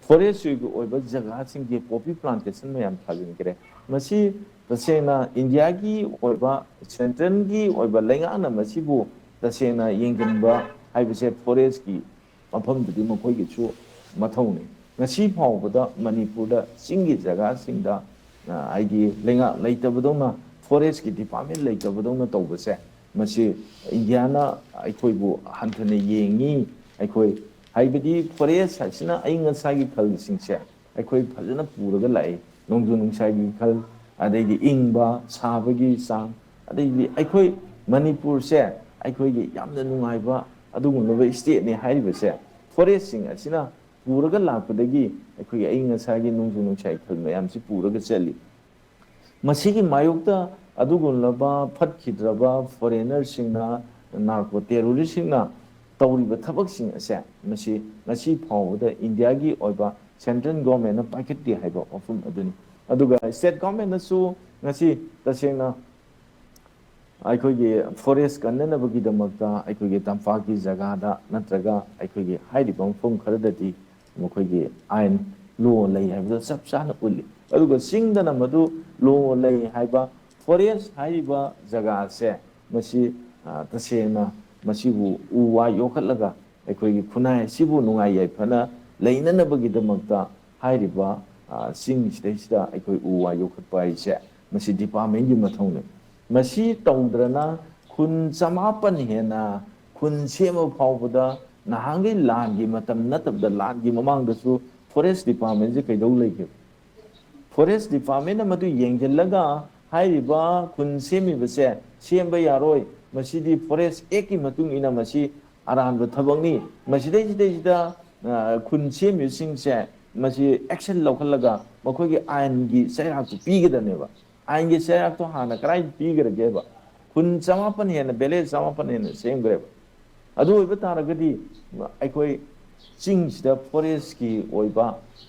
ꯐꯣꯔꯦꯁꯀꯤ ꯑꯣꯏꯕ ꯖꯒꯥꯁꯤꯡꯁꯦ ꯄꯣꯄꯤ ꯄ꯭ꯂꯥꯟꯇꯦꯁꯟ ꯃꯌꯥꯝ ꯊꯥꯖꯤꯟꯈ꯭ꯔꯦ꯫ ꯃꯁꯤ ꯇꯁꯦꯡꯅ ꯏꯟꯗꯤꯌꯥꯒꯤ ꯑꯣꯏꯕ, ꯁꯦꯟꯇ꯭ꯔꯦꯜꯒꯤ ꯑꯣꯏꯕ ꯂꯩꯉꯥꯛꯅ ꯃꯁꯤꯕꯨ ꯇꯁꯦꯡꯅ ꯌꯦꯡꯁꯤꯟꯕ ꯍꯥꯏꯕꯁꯦ ꯐꯣꯔꯦꯁꯀꯤ ꯃꯐꯝꯗꯨꯗꯤ ꯃꯈꯣꯏꯒꯤꯁꯨ ꯃꯊꯧꯅꯤ꯫ ꯉꯁꯤ ꯐꯥꯎꯕꯗ ꯃꯅꯤꯄꯨꯔꯗ ꯆꯤꯡꯒꯤ ꯖꯒꯥꯁꯤꯡꯗ, ꯑ, ꯍꯥꯏꯗꯤ ꯂꯩꯉꯥꯛ ꯂꯩꯇꯕꯗꯧꯅ, ꯐꯣꯔꯦꯁꯀꯤ ꯗꯤꯄꯥꯔꯠꯃꯦꯟ ꯂꯩꯇꯕꯗꯧꯅ ꯇꯧꯕꯁꯦ, ꯃꯁꯤ ꯏꯟꯗꯤꯌꯥꯅ ꯑꯩꯈꯣꯏꯕꯨ ꯍꯟꯊꯅ ꯌꯦꯡꯉꯤ꯫ ꯑꯩꯈꯣꯏ, ꯍꯥꯏꯕꯗꯤ ꯐꯣꯔꯦꯁ ꯍꯥꯏꯁꯤꯅ ꯑꯏꯪ ꯑꯁꯥꯒꯤ ꯈꯜꯁꯤꯡꯁꯦ ꯑꯩꯈꯣꯏ ꯐꯖꯅ ꯄꯨꯔꯒ ꯂꯥꯛꯏ꯫ ꯅꯣꯡꯖꯨ ꯅꯨꯡꯁꯥꯒꯤ ꯈꯜ, ꯑꯗꯩꯗꯤ ꯏꯪꯕ ꯁꯥꯕꯒꯤ ꯆꯥꯡ, ꯑꯗꯩꯗꯤ ꯑꯩꯈꯣꯏ ꯃꯅꯤꯄꯨꯔꯁꯦ ꯑꯩꯈꯣꯏꯒꯤ ꯌꯥꯝꯅ ꯅꯨꯡꯉꯥꯏꯕ ꯑꯗꯨꯒꯨꯝꯂꯕ ꯏꯁꯇꯦꯠꯅꯤ ꯍꯥꯏꯔꯤꯕꯁꯦ ꯐꯣꯔꯦꯁꯁꯤꯡ ꯑꯁꯤꯅ ꯄꯨꯔꯒ ꯂꯥꯛꯄꯗꯒꯤ ꯑꯩꯈꯣꯏꯒꯤ ꯑꯏꯪ ꯑꯁꯥꯒꯤ ꯅꯣꯡꯖꯨ ꯅꯨꯡꯁꯥꯒꯤ ꯈꯜ ꯃꯌꯥꯝꯁꯤ ꯄꯨꯔꯒ ꯆꯠꯂꯤ꯫ ꯃꯁꯤꯒꯤ ꯃꯥꯌꯣꯛꯇ ꯑꯗꯨꯒꯨꯝꯂꯕ ꯐꯠꯈꯤꯗ꯭ꯔꯕ ꯐꯣꯔꯦꯅꯔꯁꯤꯡꯅ, ꯅꯥꯔꯀꯣ ꯇꯦꯔꯣꯔꯤꯁꯁꯤꯡꯅ ꯇꯧꯔꯤꯕ ꯊꯕꯛꯁꯤꯡ ꯑꯁꯦ ꯃꯁꯤ ꯉꯁꯤ ꯐꯥꯎꯕꯗ ꯏꯟꯗꯤꯌꯥꯒꯤ ꯑꯣꯏꯕ ꯁꯦꯟꯇ꯭ꯔꯦꯜ ꯒꯣꯔꯃꯦꯟꯅ ꯄꯥꯏꯈꯠꯇꯦ ꯍꯥꯏꯕ ꯋꯥꯐꯝ ꯑꯗꯨꯅꯤ꯫ ꯑꯗꯨꯒ ꯁ꯭ꯇꯦꯠ ꯒꯣꯔꯃꯦꯟꯅꯁꯨ ꯉꯁꯤ ꯇꯁꯦꯡꯅ ꯑꯩꯈꯣꯏꯒꯤ ꯐꯣꯔꯦꯁ ꯀꯟꯅꯅꯕꯒꯤꯗꯃꯛꯇ ꯑꯩꯈꯣꯏꯒꯤ ꯇꯝꯄꯥꯛꯀꯤ ꯖꯒꯥꯗ ꯅꯠꯇ꯭ꯔꯒ ꯑꯩꯈꯣꯏꯒꯤ ꯍꯥꯏꯔꯤꯕ ꯃꯐꯝ ꯈꯔꯗꯗꯤ ꯃꯈꯣꯏꯒꯤ ꯑꯥꯏꯟ, ꯂꯣ ꯂꯩ ꯍꯥꯏꯕꯗꯣ ꯆꯞ ꯆꯥꯅ ꯎꯠꯂꯤ꯫ ꯑꯗꯨꯒ ꯆꯤꯡꯗꯅ ꯃꯗꯨ ꯂꯣ ꯂꯩ ꯍꯥꯏꯕ, ꯐꯣꯔꯦꯁ ꯍꯥꯏꯔꯤꯕ ꯖꯒꯥꯁꯦ ꯃꯁꯤ, ꯑ, ꯇꯁꯦꯡꯅ ꯃꯁꯤꯕꯨ ꯎ ꯋꯥ ꯌꯣꯛꯈꯠꯂꯒ ꯑꯩꯈꯣꯏꯒꯤ ꯈꯨꯟꯅꯥꯏ ꯑꯁꯤꯕꯨ ꯅꯨꯡꯉꯥꯏ ꯌꯥꯏꯐꯅ ꯂꯩꯅꯅꯕꯒꯤꯗꯃꯛꯇ ꯍꯥꯏꯔꯤꯕ, ꯑ, ꯆꯤꯡꯁꯤꯗꯩꯁꯤꯗ ꯑꯩꯈꯣꯏ ꯎ ꯋꯥ ꯌꯣꯛꯈꯠꯄ ꯍꯥꯏꯁꯦ ꯃꯁꯤ ꯗꯤꯄꯥꯔꯠꯃꯦꯟꯒꯤ ꯃꯊꯧꯅꯤ꯫ ꯃꯁꯤ ꯇꯧꯗ꯭ꯔꯅ ꯈꯨꯟ ꯆꯃꯥꯄꯟ ꯍꯦꯟꯅ ꯈꯨꯟ ꯁꯦꯝꯕ ꯐꯥꯎꯕꯗ ꯅꯍꯥꯟꯈꯩ ꯂꯥꯟꯒꯤ ꯃꯇꯝ ꯅꯠꯇꯕꯗ ꯂꯥꯟꯒꯤ ꯃꯃꯥꯡꯗꯁꯨ ꯐꯣꯔꯦꯁ ꯗꯤꯄꯥꯔꯠꯃꯦꯟꯁꯦ ꯀꯩꯗꯧ ꯂꯩꯒꯦ? ꯐꯣꯔꯦꯁ ꯗꯤꯄꯥꯔꯠꯃꯦꯟꯅ ꯃꯗꯨ ꯌꯦꯡꯁꯤꯜꯂꯒ ꯍꯥꯏꯔꯤꯕ ꯈꯨꯟ ꯁꯦꯝꯃꯤꯕꯁꯦ ꯁꯦꯝꯕ ꯌꯥꯔꯣꯏ, ꯃꯁꯤꯗꯤ ꯐꯣꯔꯦꯁ ꯑꯦꯛꯀꯤ ꯃꯇꯨꯡ ꯏꯟꯅ ꯃꯁꯤ ꯑꯔꯥꯟꯕ ꯊꯕꯛꯅꯤ, ꯃꯁꯤꯗꯩꯁꯤꯗꯩꯁꯤꯗ, ꯑ, ꯈꯨꯟ ꯁꯦꯝꯃꯤꯕꯁꯤꯡꯁꯦ ꯃꯁꯤ ꯑꯦꯛꯁꯟ ꯂꯧꯈꯠꯂꯒ ꯃꯈꯣꯏꯒꯤ ꯑꯥꯏꯟꯒꯤ ꯆꯩꯔꯥꯛꯇꯨ ꯄꯤꯒꯗꯕꯅꯦꯕ꯫ ꯑꯥꯏꯟꯒꯤ ꯆꯩꯔꯥꯛꯇꯣ ꯍꯥꯟꯅ ꯀꯗꯥꯏꯗ ꯄꯤꯈ꯭ꯔꯒꯦꯕ? ꯈꯨꯟ ꯆꯃꯥꯄꯟ ꯍꯦꯟꯅ, ꯚꯤꯂꯦꯖ ꯆꯃꯥꯄꯟ ꯍꯦꯟꯅ ꯁꯦꯝꯈ꯭ꯔꯦꯕ꯫ ꯑꯗꯨ ꯑꯣꯏꯕ ꯇꯥꯔꯒꯗꯤ ꯑꯩꯈꯣꯏ ꯆꯤꯡꯁꯤꯗ ꯐꯣꯔꯦꯁꯀꯤ ꯑꯣꯏꯕ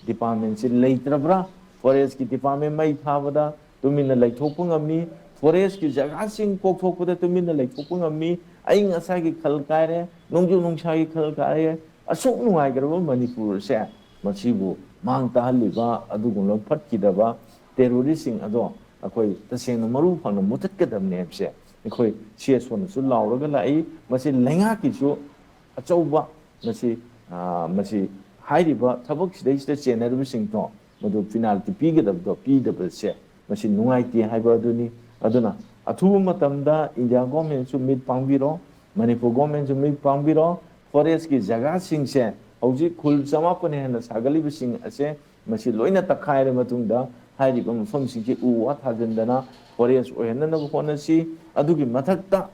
ꯗꯤꯄꯥꯔꯠꯃꯦꯟꯁꯤ ꯂꯩꯇ꯭ꯔꯕ꯭ꯔꯥ? ꯐꯣꯔꯦꯁꯀꯤ ꯗꯤꯄꯥꯔꯠꯃꯦꯟ ꯃꯩ ꯊꯥꯕꯗ ꯇꯨꯃꯤꯟꯅ ꯂꯩꯊꯣꯛꯄ ꯉꯝꯃꯤ, ꯐꯣꯔꯦꯁꯀꯤ ꯖꯒꯥꯁꯤꯡ ꯀꯣꯛꯊꯣꯛꯄꯗ ꯇꯨꯃꯤꯟꯅ ꯂꯩꯊꯣꯛꯄ ꯉꯝꯃꯤ꯫ ꯑꯏꯪ ꯑꯁꯥꯒꯤ ꯈꯜ ꯀꯥꯏꯔꯦ, ꯅꯣꯡꯖꯨ ꯅꯨꯡꯁꯥꯒꯤ ꯈꯜ ꯀꯥꯏꯔꯦ꯫ ꯑꯁꯨꯛ ꯅꯨꯡꯉꯥꯏꯈ꯭ꯔꯕ ꯃꯅꯤꯄꯨꯔꯁꯦ, ꯃꯁꯤꯕꯨ ꯃꯥꯡ ꯇꯥꯍꯜꯂꯤꯕ ꯑꯗꯨꯒꯨꯝꯂꯕ ꯐꯠꯈꯤꯗꯕ terroristꯁꯤꯡ ꯑꯗꯣ ꯑꯩꯈꯣꯏ ꯇꯁꯦꯡꯅ ꯃꯔꯨ ꯐꯪꯅ ꯃꯨꯊꯠꯀꯗꯕꯅꯦ ꯍꯥꯏꯕꯁꯦ ꯑꯩꯈꯣꯏ CSOꯅꯁꯨ ꯂꯥꯎꯔꯒ ꯂꯥꯛꯏ꯫ ꯃꯁꯤ ꯂꯩꯉꯥꯛꯀꯤꯁꯨ ꯑꯆꯧꯕ, ꯃꯁꯤ, ꯑ, ꯃꯁꯤ ꯍꯥꯏꯔꯤꯕ ꯊꯕꯛꯁꯤꯗꯩꯁꯤꯗ ꯆꯦꯟꯅꯔꯤꯕꯁꯤꯡꯗꯣ ꯃꯗꯨ penalty ꯄꯤꯒꯗꯕꯗꯣ ꯄꯤꯗꯕꯁꯦ ꯃꯁꯤ ꯅꯨꯡꯉꯥꯏꯇꯦ ꯍꯥꯏꯕ ꯑꯗꯨꯅꯤ꯫ ꯑꯗꯨꯅ ꯑꯊꯨꯕ ꯃꯇꯝꯗ India governmentꯁꯨ ꯃꯤꯠ ꯄꯥꯡꯕꯤꯔꯣ, ꯃꯅꯤꯄꯨꯔ governmentꯁꯨ ꯃꯤꯠ ꯄꯥꯡꯕꯤꯔꯣ꯫ Forestꯀꯤ ꯖꯒꯥꯁꯤꯡꯁꯦ ꯍꯧꯖꯤꯛ ꯈꯨꯜ ꯆꯃꯥꯄꯟ ꯍꯦꯟꯅ ꯁꯥꯒꯠꯂꯤꯕꯁꯤꯡ ꯑꯁꯦ ꯃꯁꯤ ꯂꯣꯏꯅ ꯇꯛꯈꯥꯏꯔ ꯃꯇꯨꯡꯗ ꯍꯥꯏꯔꯤꯕ ꯃꯐꯝꯁꯤꯡꯁꯤ ꯎ ꯋꯥ ꯊꯥꯖꯤꯟꯗꯅ forest ꯑꯣꯏꯍꯟꯅꯅꯕ ꯍꯣꯠꯅꯁꯤ꯫ ꯑꯗꯨꯒꯤ ꯃꯊꯛꯇ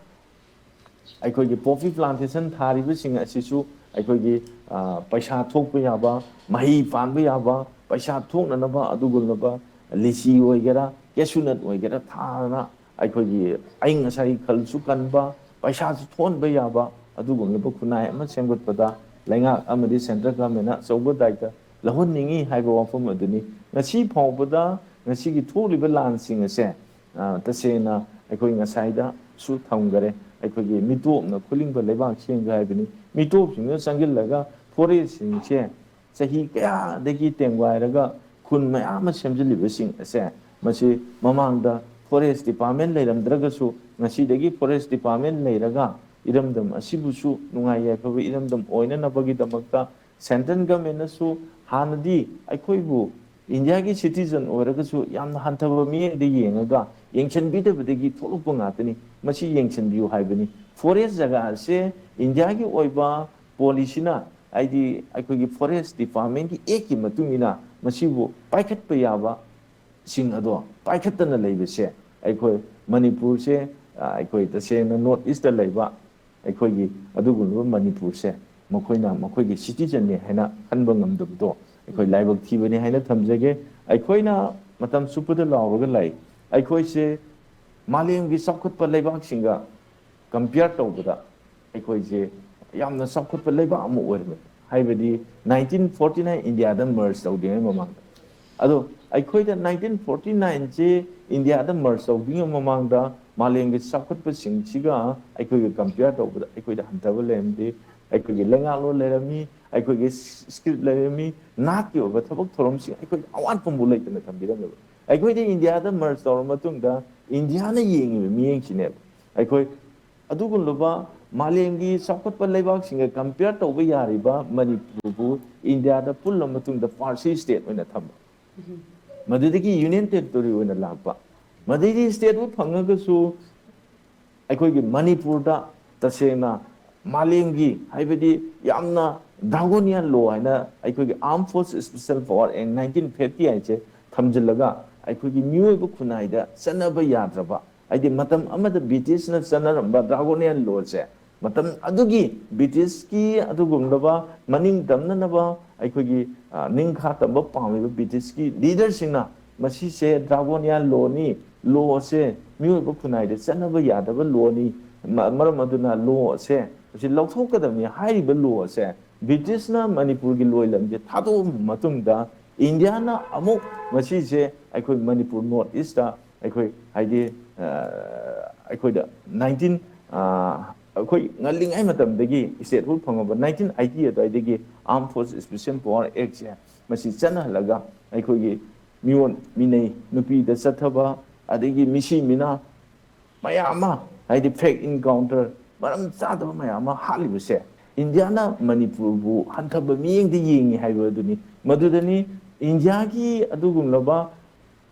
ꯑꯩꯈꯣꯏꯒꯤ poppy plantation ꯊꯥꯔꯤꯕꯁꯤꯡ ꯑꯁꯤꯁꯨ ꯑꯩꯈꯣꯏꯒꯤ, ꯑ, ꯄꯩꯁꯥ ꯊꯣꯛꯄ ꯌꯥꯕ, ꯃꯍꯩ ꯄꯥꯟꯕ ꯌꯥꯕ, ꯄꯩꯁꯥ ꯊꯣꯛꯅꯅꯕ ꯑꯗꯨꯒꯨꯝꯂꯕ ꯂꯤꯆꯤ ꯑꯣꯏꯒꯦꯔꯥ, cashew nut ꯑꯣꯏꯒꯦꯔꯥ ꯊꯥꯗꯅ ꯑꯩꯈꯣꯏꯒꯤ ꯑꯏꯪ ꯑꯁꯥꯒꯤ ꯈꯜꯁꯨ ꯀꯟꯕ, ꯄꯩꯁꯥꯁꯨ ꯊꯣꯛꯍꯟꯕ ꯌꯥꯕ ꯑꯗꯨꯒꯨꯝꯂꯕ ꯈꯨꯟꯅꯥꯏ ꯑꯃ ꯁꯦꯝꯒꯠꯄꯗ ꯂꯩꯉꯥꯛ ꯑꯃꯗꯤ central governmentꯅ ꯑꯆꯧꯕ ꯗꯥꯏꯇ ꯂꯧꯍꯟꯅꯤꯡꯏ ꯍꯥꯏꯕ ꯋꯥꯐꯝ ꯑꯗꯨꯅꯤ꯫ ꯉꯁꯤ ꯐꯥꯎꯕꯗ ꯉꯁꯤꯒꯤ ꯊꯣꯛꯂꯤꯕ ꯂꯥꯟꯁꯤꯡ ꯑꯁꯦ ꯑ, ꯇꯁꯦꯡꯅ ꯑꯩꯈꯣꯏ ꯉꯁꯥꯏꯗꯁꯨ ꯊꯝꯈꯔꯦ, ꯑꯩꯈꯣꯏꯒꯤ ꯃꯤꯇꯣꯞꯅ ꯈꯨꯂꯤꯡꯕ ꯂꯩꯕꯥꯛ ꯁꯦꯝꯒꯦ ꯍꯥꯏꯕꯅꯤ꯫ ꯃꯤꯇꯣꯞꯁꯤꯡꯗꯨꯅ ꯆꯪꯁꯤꯜꯂꯒ forestꯁꯤꯡꯁꯦ ꯆꯍꯤ ꯀꯌꯥꯗꯒꯤ ꯇꯦꯡꯒꯥꯏꯔꯒ ꯈꯨꯟ ꯃꯌꯥꯝ ꯑꯃ ꯁꯦꯝꯖꯤꯜꯂꯤꯕꯁꯤꯡ ꯑꯁꯦ, ꯃꯁꯤ ꯃꯃꯥꯡꯗ forest department ꯂꯩꯔꯝꯗ꯭ꯔꯒꯁꯨ ꯉꯁꯤꯗꯒꯤ forest department ꯂꯩꯔꯒ ꯏꯔꯝꯗꯝ ꯑꯁꯤꯕꯨꯁꯨ ꯅꯨꯡꯉꯥꯏ ꯌꯥꯏꯐꯕ ꯏꯔꯝꯗꯝ ꯑꯣꯏꯅꯅꯕꯒꯤꯗꯃꯛꯇ central governmentꯅꯁꯨ ꯍꯥꯟꯅꯗꯤ ꯑꯩꯈꯣꯏꯕꯨ Indiaꯒꯤ citizen ꯑꯣꯏꯔꯒꯁꯨ ꯌꯥꯝꯅ ꯍꯟꯊꯕ ꯃꯤꯠꯌꯦꯡꯗ ꯌꯦꯡꯉꯒ ꯌꯦꯡꯁꯤꯟꯕꯤꯗꯕꯗꯒꯤ ꯊꯣꯛꯂꯛꯄ ꯉꯥꯛꯇꯅꯤ꯫ ꯃꯁꯤ ꯌꯦꯡꯁꯤꯟꯕꯤꯌꯨ ꯍꯥꯏꯕꯅꯤ꯫ Forest ꯖꯒꯥ ꯑꯁꯦ Indiaꯒꯤ ꯑꯣꯏꯕ policyꯅ, ꯍꯥꯏꯗꯤ ꯑꯩꯈꯣꯏꯒꯤ forest departmentꯀꯤ actꯀꯤ ꯃꯇꯨꯡ ꯏꯟꯅ ꯃꯁꯤꯕꯨ ꯄꯥꯏꯈꯠꯄ ꯌꯥꯕ ꯁꯤꯡ ꯑꯗꯣ ꯄꯥꯏꯈꯠꯇꯅ ꯂꯩꯕꯁꯦ, ꯑꯩꯈꯣꯏ ꯃꯅꯤꯄꯨꯔꯁꯦ, ꯑ, ꯑꯩꯈꯣꯏ ꯇꯁꯦꯡꯅ North Eastꯇ ꯂꯩꯕ ꯑꯩꯈꯣꯏꯒꯤ ꯑꯗꯨꯒꯨꯝꯂꯕ ꯃꯅꯤꯄꯨꯔꯁꯦ ꯃꯈꯣꯏꯅ ꯃꯈꯣꯏꯒꯤ citizenꯅꯤ ꯍꯥꯏꯅ ꯈꯟꯕ ꯉꯝꯗꯕꯗꯣ ꯑꯩꯈꯣꯏ ꯂꯥꯏꯕꯛ ꯊꯤꯕꯅꯤ ꯍꯥꯏꯅ ꯊꯝꯖꯒꯦ꯫ ꯑꯩꯈꯣꯏꯅ ꯃꯇꯝ ꯆꯨꯞꯄꯗ ꯂꯥꯎꯔꯒ ꯂꯩ꯫ ꯑꯩꯈꯣꯏꯁꯦ ꯃꯥꯂꯦꯝꯒꯤ ꯆꯥꯎꯈꯠꯄ ꯂꯩꯕꯥꯛꯁꯤꯡꯒ compare ꯇꯧꯕꯗ ꯑꯩꯈꯣꯏꯁꯦ ꯌꯥꯝꯅ ꯆꯥꯎꯈꯠꯄ ꯂꯩꯕꯥꯛ ꯑꯃ ꯑꯣꯏꯔꯝꯃꯦ꯫ ꯍꯥꯏꯕꯗꯤ nineteen forty nine Indiaꯗ merge ꯇꯧꯗ꯭ꯔꯤꯉꯩ ꯃꯃꯥꯡꯗ ꯑꯗꯣ ꯑꯩꯈꯣꯏꯗ ꯅꯥꯏꯟꯇꯤꯟ ꯐꯣꯔꯇꯤ ꯅꯥꯏꯟꯁꯦ ꯏꯟꯗꯤꯌꯥꯗ ꯃꯔꯁ ꯇꯧꯗ꯭ꯔꯤꯉꯩ ꯃꯃꯥꯡꯗ ꯃꯥꯂꯦꯝꯒꯤ ꯆꯥꯎꯈꯠꯄꯁꯤꯡꯁꯤꯒ ꯑꯩꯈꯣꯏꯒ ꯀꯝꯄꯤꯌꯔ ꯇꯧꯕꯗ ꯑꯩꯈꯣꯏꯗ ꯍꯟꯊꯕ ꯂꯩꯔꯝꯗꯦ꯫ ꯑꯩꯈꯣꯏꯒꯤ ꯂꯩꯉꯥꯛꯂꯣꯟ ꯂꯩꯔꯝꯃꯤ, ꯑꯩꯈꯣꯏꯒꯤ ꯁ꯭ꯀꯤꯜ ꯂꯩꯔꯝꯃꯤ, ꯅꯥꯠꯀꯤ ꯑꯣꯏꯕ ꯊꯕꯛ ꯊꯧꯔꯝꯁꯤꯡ ꯑꯩꯈꯣꯏꯗ ꯑꯋꯥꯠꯄꯕꯨ ꯂꯩꯇꯅ ꯊꯝꯕꯤꯔꯝꯃꯦꯕ꯫ ꯑꯩꯈꯣꯏꯗ ꯏꯟꯗꯤꯌꯥꯗ ꯃꯔꯁ ꯇꯧꯔꯕ ꯃꯇꯨꯡꯗ ꯏꯟꯗꯤꯌꯥꯅ ꯌꯦꯡꯉꯤꯕ ꯃꯤꯠꯌꯦꯡꯁꯤꯅꯦꯕ꯫ ꯑꯩꯈꯣꯏ ꯑꯗꯨꯒꯨꯝꯂꯕ ꯃꯥꯂꯦꯝꯒꯤ ꯆꯥꯎꯈꯠꯄ ꯂꯩꯕꯥꯛꯁꯤꯡꯒ ꯀꯝꯄꯤꯌꯔ ꯇꯧꯕ ꯌꯥꯔꯤꯕ ꯃꯅꯤꯄꯨꯔꯕꯨ ꯏꯟꯗꯤꯌꯥꯗ ꯄꯨꯜꯂ ꯃꯇꯨꯡꯗ ꯄꯥꯔꯁꯤ ꯁ꯭ꯇꯦꯠ ꯑꯣꯏꯅ ꯊꯝꯕ, ꯃꯗꯨꯗꯒꯤ ꯌꯨꯅꯤꯌꯟ ꯇꯦꯔꯤꯇꯣꯔꯤ ꯑꯣꯏꯅ ꯂꯥꯛꯄ, ꯃꯗꯩꯗꯤ ꯁ꯭ꯇꯦꯠꯄꯨ ꯐꯪꯉꯒꯁꯨ ꯑꯩꯈꯣꯏꯒꯤ ꯃꯅꯤꯄꯨꯔꯗ ꯇꯁꯦꯡꯅ ꯃꯥꯂꯦꯝꯒꯤ, ꯍꯥꯏꯕꯗꯤ ꯌꯥꯝꯅ ꯗ꯭ꯔꯥꯒꯣꯅꯤꯌꯟ ꯂꯣ ꯍꯥꯏꯅ ꯑꯩꯈꯣꯏꯒꯤ Armed Force Special Power Act nineteen fifty ꯍꯥꯏꯁꯦ ꯊꯝꯖꯤꯜꯂꯒ ꯑꯩꯈꯣꯏꯒꯤ ꯃꯤꯑꯣꯏꯕ ꯈꯨꯟꯅꯥꯏꯗ ꯆꯠꯅꯕ ꯌꯥꯗ꯭ꯔꯕ, ꯍꯥꯏꯗꯤ ꯃꯇꯝ ꯑꯃꯗ ꯕ꯭ꯔꯤꯇꯤꯁꯅ ꯆꯠꯅꯔꯝꯕ ꯗ꯭ꯔꯥꯒꯣꯅꯤꯌꯟ ꯂꯣꯁꯦ, ꯃꯇꯝ ꯑꯗꯨꯒꯤ ꯕ꯭ꯔꯤꯇꯤꯁꯀꯤ ꯑꯗꯨꯒꯨꯝꯂꯕ ꯃꯅꯤꯡ ꯇꯝꯅꯅꯕ ꯑꯩꯈꯣꯏꯒꯤ, ꯑ, ꯅꯤꯡꯈꯥ ꯇꯝꯕ ꯄꯥꯝꯂꯤꯕ ꯕ꯭ꯔꯤꯇꯤꯁꯀꯤ ꯂꯤꯗꯔꯁꯤꯡꯅ ꯃꯁꯤꯁꯦ ꯗ꯭ꯔꯥꯒꯣꯅꯤꯌꯟ ꯂꯣꯅꯤ, ꯂꯣ ꯑꯁꯦ ꯃꯤꯑꯣꯏꯕ ꯈꯨꯟꯅꯥꯏꯗ ꯆꯠꯅꯕ ꯌꯥꯗꯕ ꯂꯣꯅꯤ, ꯃ-, ꯃꯔꯝ ꯑꯗꯨꯅ ꯂꯣ ꯑꯁꯦ ꯑꯁꯤ ꯂꯧꯊꯣꯛꯀꯗꯕꯅꯤ ꯍꯥꯏꯔꯤꯕ ꯂꯣ ꯑꯁꯦ ꯕ꯭ꯔꯤꯇꯤꯁꯅ ꯃꯅꯤꯄꯨꯔꯒꯤ ꯂꯣꯏꯂꯝꯁꯦ ꯊꯥꯗꯣꯛꯑꯕ ꯃꯇꯨꯡꯗ ꯏꯟꯗꯤꯌꯥꯅ ꯑꯃꯨꯛ ꯃꯁꯤꯁꯦ ꯑꯩꯈꯣꯏ ꯃꯅꯤꯄꯨꯔ ꯅꯣꯔꯠ ꯏꯁꯇ ꯑꯩꯈꯣꯏ ꯍꯥꯏꯗꯤ, ꯑ, ꯑꯩꯈꯣꯏꯗ ꯅꯥꯏꯟꯇꯤꯟ, ꯑ, ꯑꯩꯈꯣꯏ ꯉꯜꯂꯤꯉꯩ ꯃꯇꯝꯗꯒꯤ ꯁ꯭ꯇꯦꯠꯍꯨꯗ ꯐꯪꯉꯕ ꯅꯥꯏꯟꯇꯤꯟ ꯑꯥꯏꯇꯤ ꯑꯗꯨꯋꯥꯏꯗꯒꯤ Armed Force Special Power Actꯁꯦ ꯃꯁꯤ ꯆꯠꯅꯍꯜꯂꯒ ꯑꯩꯈꯣꯏꯒꯤ ꯃꯤꯑꯣꯟ ꯃꯤꯅꯩ, ꯅꯨꯄꯤꯗ ꯆꯠꯊꯕ, ꯑꯗꯒꯤ ꯃꯤꯁꯤ ꯃꯤꯅꯥ ꯃꯌꯥꯝ ꯑꯃ, ꯍꯥꯏꯗꯤ ꯐꯦꯛ ꯏꯟꯀꯥꯎꯟꯇꯔ, ꯃꯔꯝ ꯆꯥꯗꯕ ꯃꯌꯥꯝ ꯑꯃ ꯍꯥꯠꯂꯤꯕꯁꯦ ꯏꯟꯗꯤꯌꯥꯅ ꯃꯅꯤꯄꯨꯔꯕꯨ ꯍꯟꯊꯕ ꯃꯤꯠꯌꯦꯡꯗ ꯌꯦꯡꯉꯤ ꯍꯥꯏꯕ ꯑꯗꯨꯅꯤ꯫ ꯃꯗꯨꯗꯅꯤ ꯏꯟꯗꯤꯌꯥꯒꯤ ꯑꯗꯨꯒꯨꯝꯂꯕ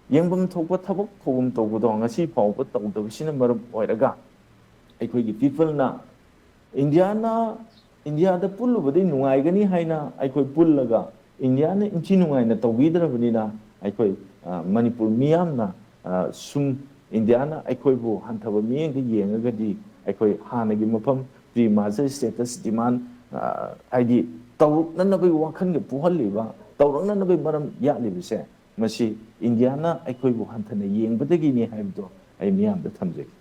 ꯌꯦꯡꯐꯝ ꯊꯣꯛꯄ ꯊꯕꯛ ꯊꯧꯔꯝ ꯇꯧꯕꯗꯣ ꯉꯁꯤ ꯐꯥꯎꯕ ꯇꯧꯗꯕꯁꯤꯅ ꯃꯔꯝ ꯑꯣꯏꯔꯒ ꯑꯩꯈꯣꯏꯒꯤ ꯄꯤꯄꯜꯅ ꯏꯟꯗꯤꯌꯥꯅ, ꯏꯟꯗꯤꯌꯥꯗ ꯄꯨꯜꯂꯨꯕꯗꯤ ꯅꯨꯡꯉꯥꯏꯒꯅꯤ ꯍꯥꯏꯅ ꯑꯩꯈꯣꯏ ꯄꯨꯜꯂꯒ ꯏꯟꯗꯤꯌꯥꯅ ꯏꯟꯊꯤ ꯅꯨꯡꯉꯥꯏꯅ ꯇꯧꯕꯤꯗ꯭ꯔꯕꯅꯤꯅ ꯑꯩꯈꯣꯏ, ꯑ, ꯃꯅꯤꯄꯨꯔ ꯃꯤꯌꯥꯝꯅ, ꯑ, ꯁꯨꯝ ꯏꯟꯗꯤꯌꯥꯅ ꯑꯩꯈꯣꯏꯕꯨ ꯍꯟꯊꯕ ꯃꯤꯠꯌꯦꯡꯗ ꯌꯦꯡꯉꯒꯗꯤ ꯑꯩꯈꯣꯏ ꯍꯥꯟꯅꯒꯤ ꯃꯐꯝ, pre merger status demand, ꯑ, ꯍꯥꯏꯗꯤ ꯇꯧꯔꯛꯅꯅꯕꯒꯤ ꯋꯥꯈꯜꯒ ꯄꯣꯛꯍꯜꯂꯤꯕ, ꯇꯧꯔꯛꯅꯅꯕꯒꯤ ꯃꯔꯝ ꯌꯥꯠꯂꯤꯕꯁꯦ ꯃꯁꯤ ꯏꯟꯗꯤꯌꯥꯅ ꯑꯩꯈꯣꯏꯕꯨ ꯍꯟꯊꯅ ꯌꯦꯡꯕꯗꯒꯤꯅꯤ ꯍꯥꯏꯕꯗꯣ ꯑꯩ ꯃꯤꯌꯥꯝꯗ ꯊꯝꯖꯒꯦ꯫